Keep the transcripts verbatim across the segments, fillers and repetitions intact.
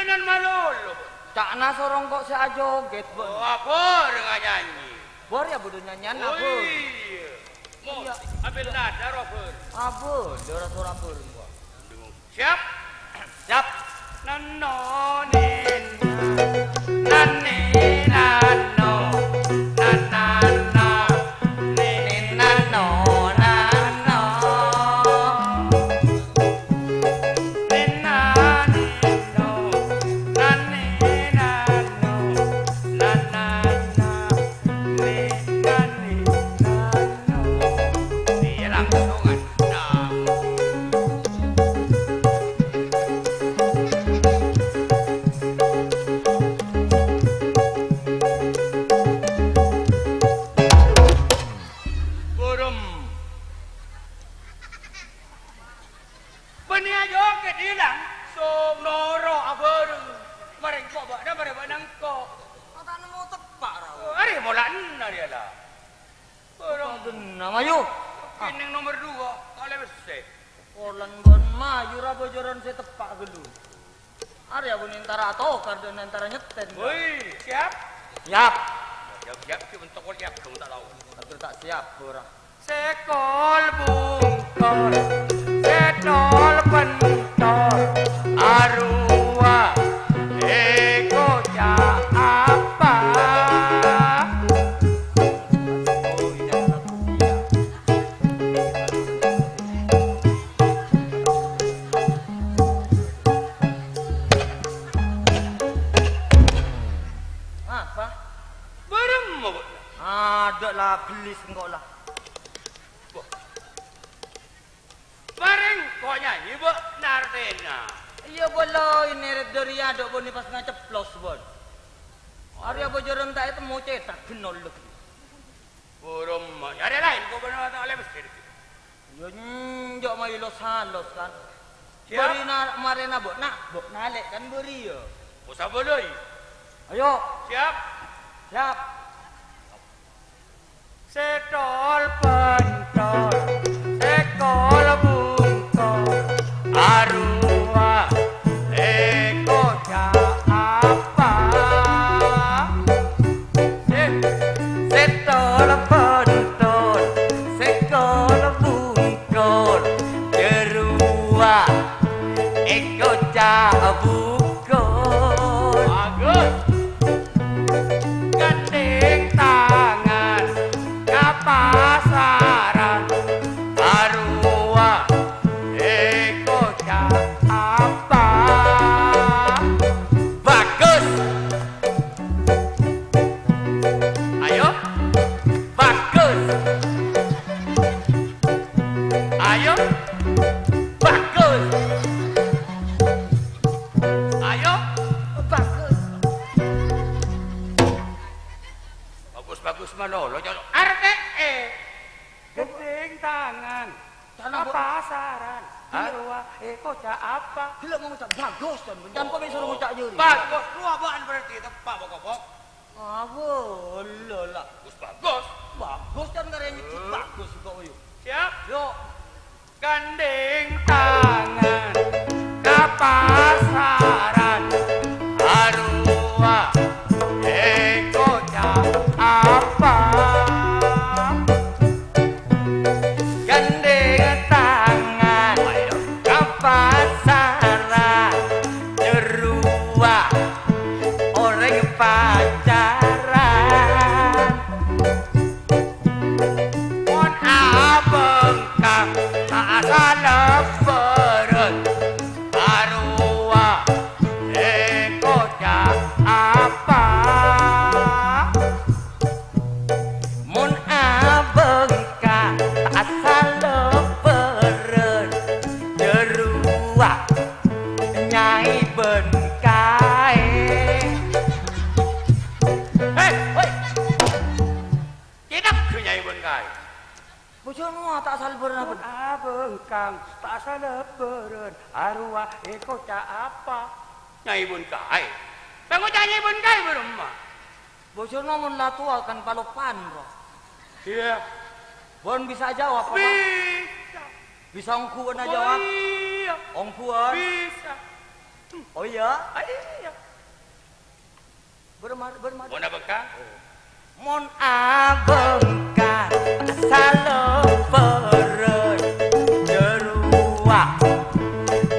Nan malolo. Ca'na soro engko' sè ajogèt, Bun. Oh, abhâreng anyanyi. Bhâr ya, Bun, nyanyian, Oh, abhâr. Iyâ. Mo, Iyâ. Ambil nada, Robert. Abhâr, ora soro abhâr, Bun. Siap? Siap. Nanno, nena, nanne, nanno, nananna, ne, nanno, nanno. Nena, neno, nanne, nanno, nananna, ne, nanne, nanno. Iyâ, langsungan. Nah. Burem. Bânnè ajogèt, Ilang. Song noro' abhâreng. Marè engko' bâ'na, marè bâ'na engko'. Ma' ta' nemmo teppa', ra. Arè mola'na rèya, la. Burem. Apa genna, mayu. Kènèng nomer dua, ta' ollè bessè. Polana bân mayu ra bhâjârân sè teppa' ghâllu. Arèya bânnè entara atokar dân entara nyèttèn. Woi, siap? Siap. Siap-siap, siap, untuk siap, kamu tak tahu. Aduh, ta' siap, ora. Sèkol bungkol, sètol pentol, arowa èkoca' apa? Oh, iya, iya. Apa? Bârâmma bâ'na? Adâ' la, bellis engko' la. Wah. Marè engko' nyanyi, bâ', nartèna. Iyâ, bâ' la, ini red-, dhâri adâ' bânnè pas ngaceplos, bâ'. Arèya bhâjârân ta' ètemmo cètak bhennol lagi. Bârâmma, arè laèn kobâna ta' ollè mesthèr. Iyâ, enjâ' mayu los-halos, kan. Siap. Bâri' na-, marèna bâ'na, bâ'na lè', kan, bâri' iyâ. Osa bâlâi. Ayo. Siap. Siap. Sètol pentol, sèkol bungkol, arowa èkoca' apa? Sè-, sètol pentol, sèkol bungkol, jârowa èkoca' bungkol. Bagus. Gandeng tangan ka pasaran, arowa èkoca' apa? Bagus. Ayo. Bagus. Ayo. Bagus. Ayo. Bagus. Bagus-bagus malolo, colo'. Artè'è. Gendhing tangan. Tangan, ka Bu. Pasaran. Hah? Di rowa, eh, koca' apa? Gila mau ngucap bagus, kan? Jangan kok bisa ngucap juri. Bagus, rowa ba'an berarti tepa' pokok-pokok. Ah, boleh lah. Bagus, bagus. Bagus, kan, karya nyebut bagus juga, Uyu. Siap? Yuk. Gandeng tangan ka pasaran, arowa èkoca' apa? Gandeng tangan ka pasaran, jârowa orèng pacaran. Mon abengkang ta' asalebbhârân, arowa èkoca' apa? Mon abengkang ta' asalebbhârân, jârowa nyai bengkaè. Hei, hoi! Cètak ghâ nyai bengkaè. Bojhâna ta' asalebbhârân apa? Mon abengkang ta' asalebbhârân, arowa èkoca' apa? Nyai bengkaè. Pangoca' nyai bengkaè bârâmma? Bojhâna mon la towa kan palopan, Bro. Iyâ. Bun bisa jawab apa? Bisa. Bisa ongghuwân Oh, jawab? Iyâ. Ongghuwân. Bisa. Oh, iyâ? Ah, iyâ. Bârâmma, bârâmma. Mon abengkar? Mon abengkar, salèbârân, jârowa,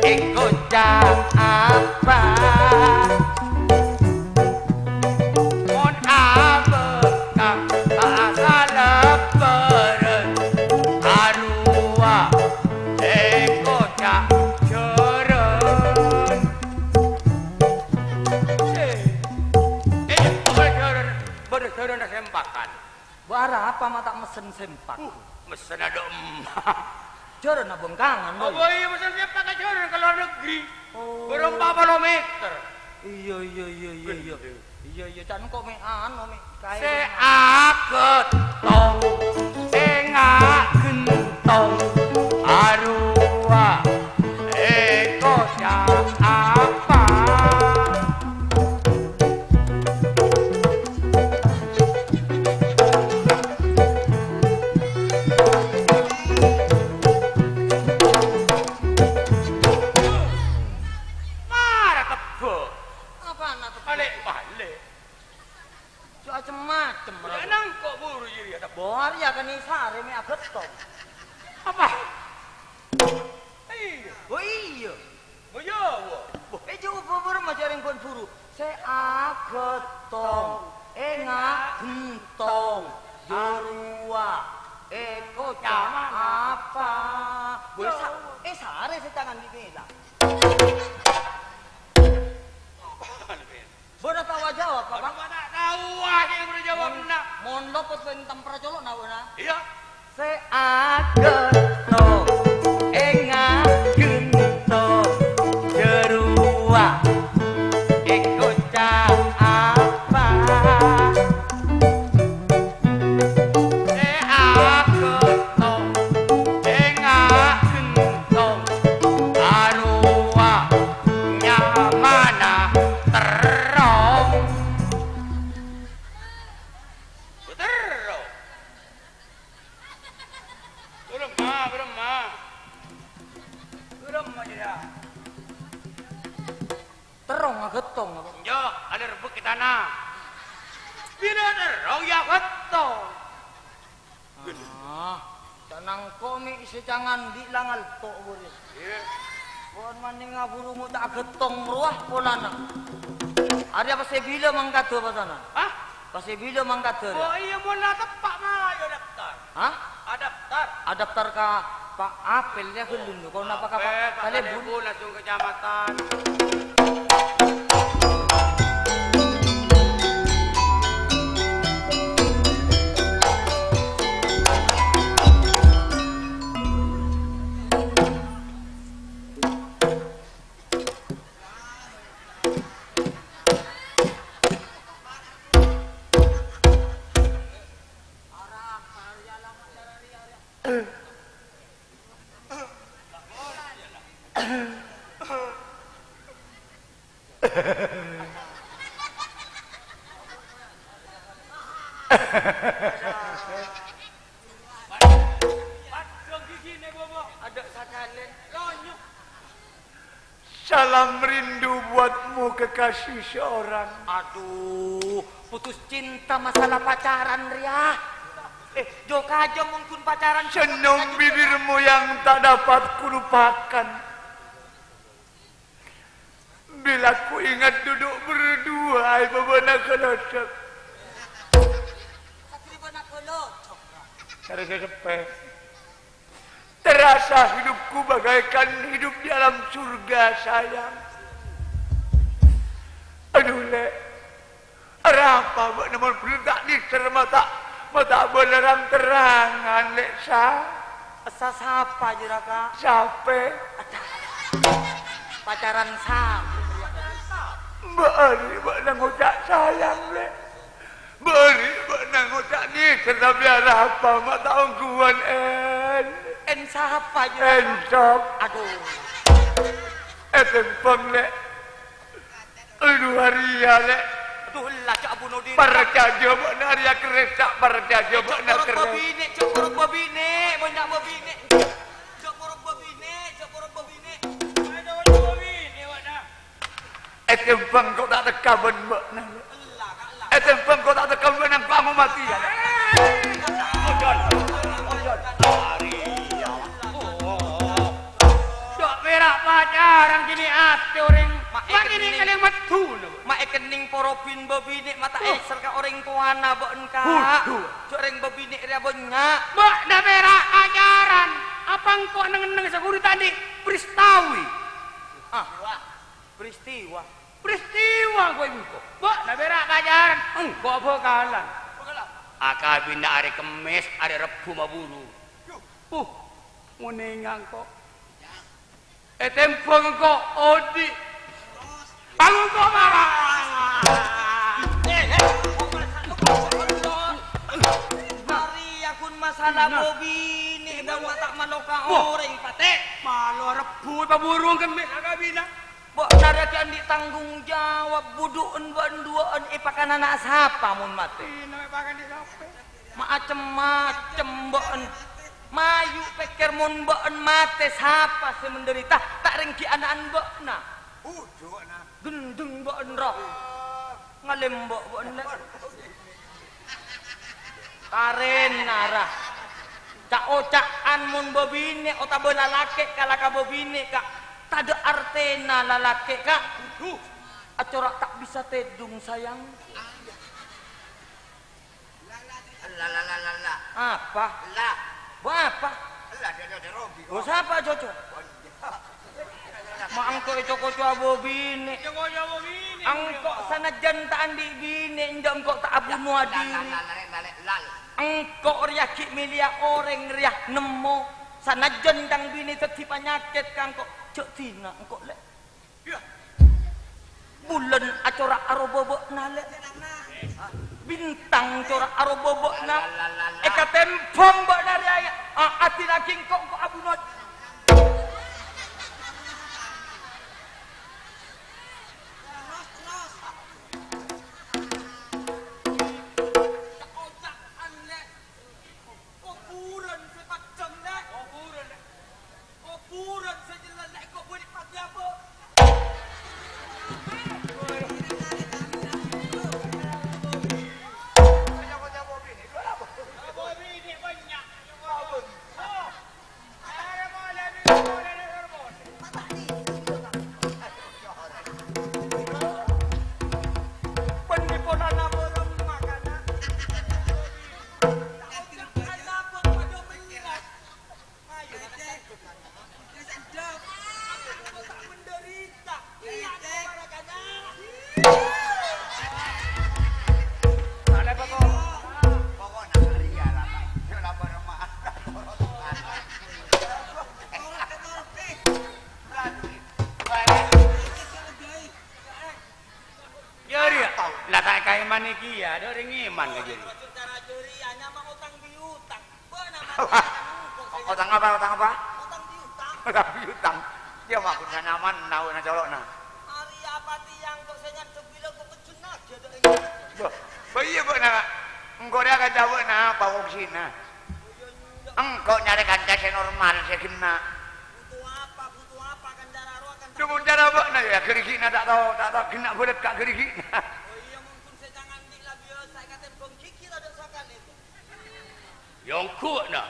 èkoca' apa? Mon abengkar, salèbârân, arowa, èkoca' jârân. Eh, eh, bâdâ jârân, bâdâ jârânna sempakan. Bâ arapa ma' ta' messen sempak? Uh, messen adâ' emma'. Jârânna bengkangan, Boy. Apa iyâ messen sempak ka jârân ka lowar negri? Oh. Bârâmpa polo meter. Iyâ, iyâ, iyâ, iyâ, iyâ. Gendeng. Iyâ, iyâ, can engko' mè' anu, mè' kaè. Sè agettong, sè ngagenthong, arowa, èkoca' apa? Mara tebba'. Apana tebba'? Balik-balik. Jhâ' cem-macem, ra. Nangko' buru jârèya, Dap. Bâ arèya kènè' sarè mè' agettong. Apa? Iyâ. Oh, iyâ. Oh, iyâ, wâ. Bâ, eh, jhâ' bâ-, bârâmma jhâ' rèng bân buru. Sè agettong, ènga' genthong, jârowa, èkoca' apa? Bâ, sa-, eh, sarè sè tangan di mèla. Bâ'na tao ajâwâb, Pak? Bâ'na ta' tao, ah, sè bâdâ jâwâbbhâ. Mon lopot bân tempra colo'na, bâ'na. Iyâ. Sè agettong, ènga' genthong, jârowa, èkoca' apa? Sè agettong, ènga' genthong, arowa nyamana terrong. Terrong. Bârâmma, bârâmma. Bârâmma, jârèya. Terrong agettong, apa? Enjâ', alè rebbhâ' è tana. Bilâ terrong, iyâ agettong. Ah, ta' nangko' mè' sè cangandi' la ngalto' bhâriyâ. Iyâ. Pon manènga buru ngoca' agettong rowa polana. Arèya pas sè bilâ mangkadhâ pasanan? Hah? Pas sè bilâ mangkadhâ, rèya? Oh, iyâ, mon la teppa' mayu adaptar. Hah? Adaptar. Adaptar ka Pak Apel, yâ, ghâllu, kok napa ka Pak Apel, Pak Talebun? Talebun, langsung kecamatan. Salam rindu buatmu, kekasih seorang. Aduh, putus cinta masalah pacaran, rèya. Eh, jhâ' kajâ mon ghun pacaran. Senyum bibirmu yang tak dapat kulupakan. Bila ku ingat duduk berdua è bâbâna ghâlâdhâk. Satria bâbâna ghâlâdhâk. Cara seseppe. Terasa hidupku bagaikan hidup di alam surga, sayang. Aduh, Lè'. Arapa bâ'na mon bhendher ta' nèser, ma' ta', ma' ta' abâlâ rang-terrangan, Lè', sa? Sa-, sapa jârèya, Ka'? Sapè? Pacaran sapè? Bâri' bâ'na ngoca' sayang, Lè'. Bâri' bâ'na ngoca' nèser, tapè arapa ma' ta' ongghuwân, En? En sapa jârèya? En Sop. Aduh. Ètèmpong, Lè'. Aduh, arèya, Lè'. Aduh, ella, jhâ' buno dhiri. Parcajâ bâ'na arèya kerrès, ta' parcajâ bâ'na kerrès. Jhâ' poro bâbinè', jhâ' poro bâbinè'. Jhâ' poro bâbinè', jhâ' poro bâbinè'. Ayo, jhâ' poro bâbinè', wâ', dah. Ètèmbhâng engko' ta' tekka bân bâ'na. Ètèmbhâng engko' ta' tekka bân bâ'na, engko' angong matè, ya. Ojon. Ojon. Arèya. Oh. Jhâ' pèra' pacaran kènè' atè orèng. Ma' kènè' kalèng maddhuna. Ma' èkennèng poro bin bâbinè' mata èsèr ka orèng towana bâ'en, Ka'. Jhâ' orèng bâbinè' rèya bânnya'. Bâ'na pèra' pacaran. Apa engko' neng-enneng saghuru ta' andi' pristawi? Ah. Pristiwa. Pristiwa engko' engko'. Bâ'na pèra' pacaran, engko' bhâkalan. Akabinna arè Kemmès, arè Rebbhu maburu. Uh, ngonènga engko'. Ètèmbhâng engko' odi'. Bângon engko' mara. Arèya ghun masalah bâbinè, mon ta' malo ka orèng patè. Malo Rebbhu paburu Kemmès akabinna. Bâ'na rèya ghi' andi' tanggung jawab, budhu'en bâ'en duwâ'en èpakanana sapa mon matè? Ina èpakanana sapa? Macem-macem bâ'en. Mayu pèkkèr mon bâ'en matè, sapa sè menderita? Ta' rèng ghi' ana'en bâ'na. Budhu'na. Ghendheng bâ'en, roh. Ngalèmbo' bâ'en, lè'. Karèna, ra. Ca'-oca'an mon bâbinè' otabâ lalakè' kala ka bâbinè', Ka'. Tadâ' artèna lalakè', Ka'. Acora' ta' bisa tèdung, sayang. La, la, la, la, la. Apa? La. Bâ apa? La, la, la, la, Robi. Oh, sapa, Coco? Oh, iya. Ma' engko' èco-koco abâ binè'. Èco-koco abâ binè'. Engko' sanajjân ta' andi' binè', enjâ' engko' ta' abuno adiri. La, la, la, la, la, la. Engko' rèya ghi' mèlèya orèng rèya nemmo. Sanajjân tang binè' dhâddhi panyakèt ka engko', jhâ' dina engko', lè'. Bulân acora' aroba bâ'na, lè'. Bintang cora' aroba bâ'na. Èkatèmbhâng bâ'na rèya, a-, adilaghi engko', engko' abuno. Koburan sè pajjhâng, Lè'. Koburan, Lè'. Koburan sè jhellas, Lè', engko' bâli' patè abâ'. Bânnè polana bârâmma, kana. Jârèya, la ta' èkaèman kèya, dâ' orèng èman ka jârèya. Otang apa, otang apa? Otang piutang. Otang piutang. Iyâ, ma' ghun sanaman, naona colo'na. Arèya apa tèyang kok sè nyaddhep bilâ kok kejjhennaghi dâ' rèng. Loh, bâ iyâ bâ'na. Engko' rèya kanca bâ'na apa fungsina? Engko' nyarè kanca sè normal, sè ghenna'. Buto apa, buto apa kanca raro, kanca. Coma cara bâ'na, yâ, ghârighina ta' tao, ta' tao ghenna' bulâ ka ghârighina. Oh iyâ, mon ghun sè cangandhi' la biyasa èkatèmbhâng ghighi tadâ' sakalè, Bâ'. Yâ, ongghu, na.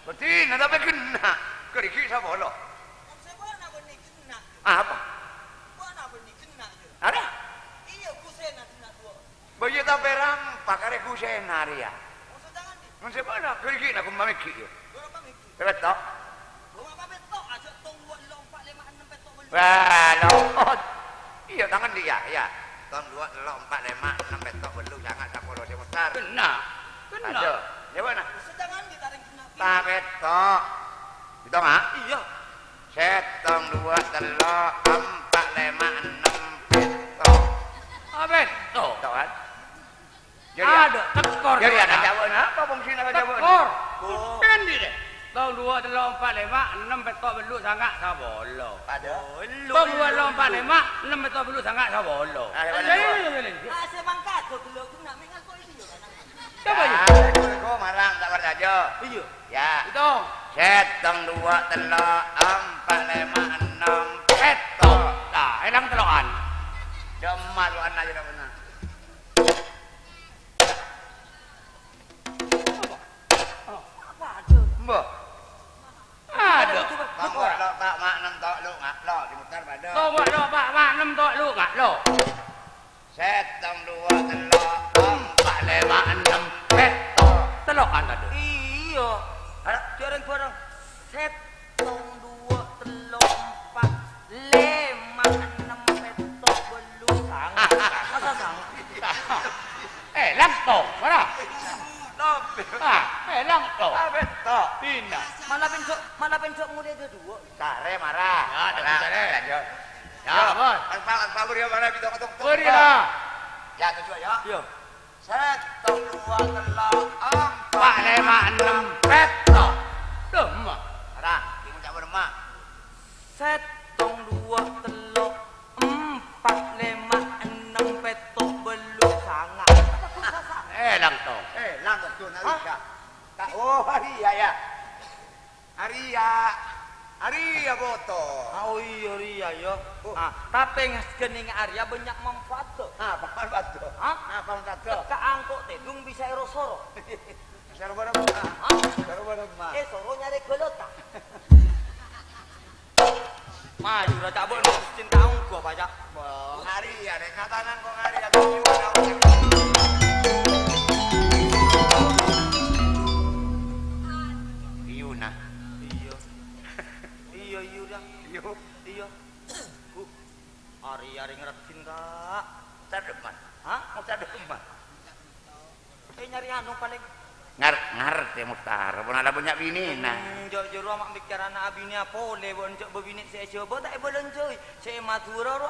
Bâdina, tapè ghenna'. Ghârighi sapolo. Mon sè bâ'na bânnè ghenna'. Apa? Bâ'na bânnè ghenna', jâ. Arèya? Iyâ, ghusèna ghenna' duwâ'. Bâ iyâ, tapè rampa karè ghusèna rèya. Mon sè cangandhi'? Mon sè bâ'na, ghârighina ghun mamèghi', yâ. Ghun mamèghi'. Tapè to? Ghun apa pètto', ajâ' tong, duwâ', tello', empa', lèma', ennem, pètto', bâllu'. Wah, lo. Iyâ, tangan dia, ya. Tong, duwâ', tello', empa', lèma', ennem, pètto', bâllu', sanga', sapolo, sè mostar. Ghenna'. Ghenna'. Aduh, ya, bâ'na. Sè cangandhi' tarèng ghenna'. Tapè to. Ètong, ha? Iyâ. Sèttong, duwâ', tello', empa', lèma', ennem, pètto'. Apètto'? To, kan? Jârèya. Adâ', tekor. Jârèya, kanca bâ'na apa fungsina kanca bâ'na? Tekor. Oh. Pèndi, dè? Tong, duwâ', tello', empa', lèma', ennem, pètto', bâllu', sanga', sapolo. Padâ. Tong, duwâ', tello', empa', lèma', ennem, pètto', bâllu', sanga', sapolo. Ah, iya, iya, iya. Ah, sè mangkat, ghellu, ghenna', mèngal kok iyâ, yâ, kan? Coba, yâ. Ah, kok marang, ta' parcajâ. Iyâ. Yâ. Ètong. Sèttong, duwâ', tello', empa', lèma', ennem, pètto'. Tah, èlang tello'an. Jâ, Ayo, nak, benar. Apa? Apa ada? Mbah. Ada. Coba, coba. Tonggo' lo, pa', ma', nem, to', lu, nga', lo, diputar pada. Tonggo' lo, pa', ma', nem, to', lu, nga', lo. Sèttong, duwâ', tello', empa', lèma', ennem, pètto'. Tello' kan tadi? Iyâ. Ara, jhâreng bareng. Sèttong, duwâ', tello', empa', lèma', ennem, pètto', bâllu', sangang. Masa sangang? Eh, langkong, mara. Nabi. Ah, eh, langkong. Ah, pètto'. Bina. Mana penco', mana penco' ngulè dua? Sarè, mara. Ya, mara. Sarè. Lanjut. Ya, Bos. Angpal, angpal, beri mana, bitong, tong, tong. Beri lah. Ya, tujuh, ya. Iya. Sèttong, duwâ', tello', empa', lèma', ennem, pètto'. Duh, emma'. Ara, bingung cak benemma. Sèttong, duwâ', tello', empa', lèma', ennem, pètto', bâllu', sangang. Eh, langkong. Eh, langkong, tuh, nak. Hah? Iya. Tak, oh, iya, ya. Arèya, arèya, Boto. Ah, oh, iyâ, arèya, yâ. Oh. Ah, tapè ngas-, ghânèka arèya bânnya' manfaatta. Apa manfaatta? Hah? Apa manfaatta? Tekka angko' tèdung bisa èro-soro. Soro barang, Mak. Hah? Soro barang, Mak. Eh, soro nyarè golota. Maju, ra, Cak, bân, cinta ongghu, apa, Cak? Bâh, arèya, rè, katanan kok arèya, Iyuna. Iyâ. Iyâ, iyâ, Cak. Iyâ. Iyâ. Bu, arèya rèng raddhin, Kak. Cademan. Hah? Mau cademan. Eh, nyarè anu palèng. Ngar-, ngartè, Mukhtar. Pon ala bânnya' binèna. Enjâ' jârowa ma' bicarana abinèa polè, bân enjâ' bâbinè' sè è Jhâbâ ta' èbâlânjâi. Sè è Madhurâ ro